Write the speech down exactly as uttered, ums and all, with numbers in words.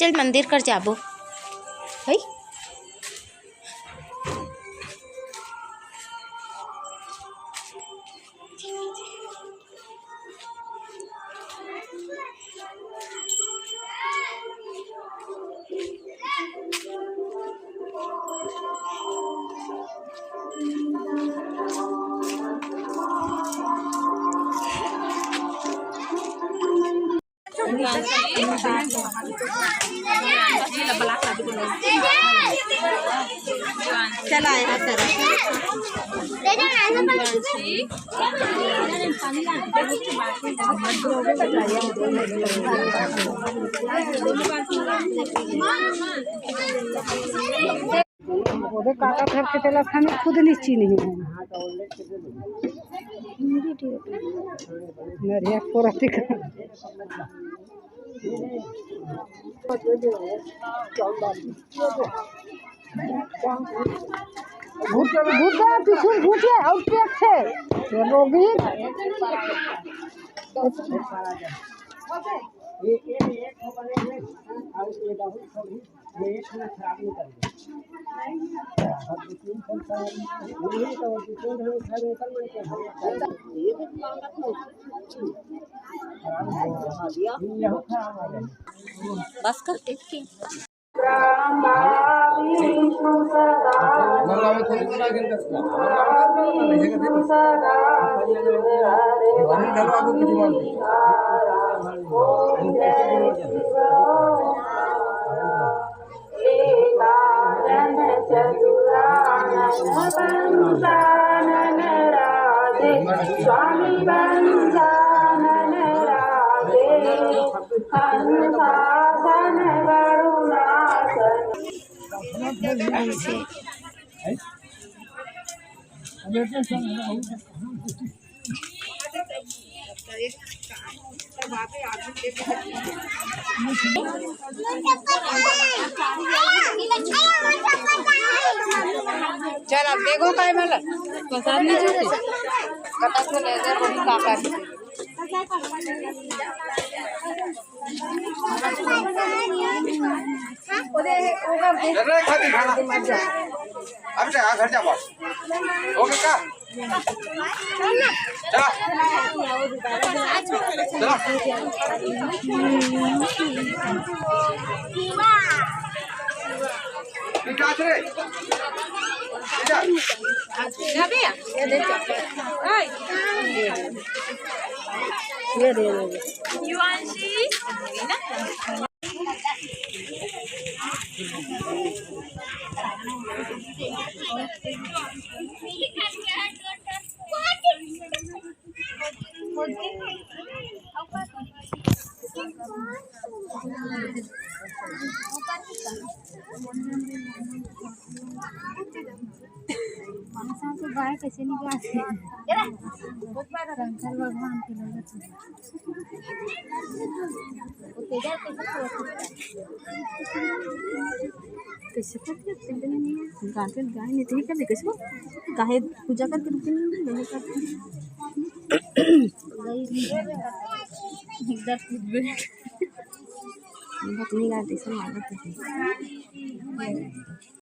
चल मंदिर कर जाबो, भाई। चला यहाँ तरफ। ओदे काका घर के तेला खाने खुद नहीं चीनी है। नरिया पोरती का। घुट, घुट जा, पीछू घुट जा, और पेट से। ये रोगी। बस कर। चल, अब देखो काय मला। प्रसाद नहीं चाहिए? कटक से ले दे, वही काका। चल रे, खाती खाना। अब जा, घर जा बस। हो गया का? चला। चला। विकास रे। विकास। ये दे, ये दे, ये दे। पाँच साल के गाय कैसे नहीं गाय? शंकर भगवान के लगे थे। कैसे करके गाय, गाय नहीं तो कर दे, कैसे गाय पूजा करके रुके नहीं, नहीं करते। इधर बहुत नहीं गाय, कैसे मारते हैं।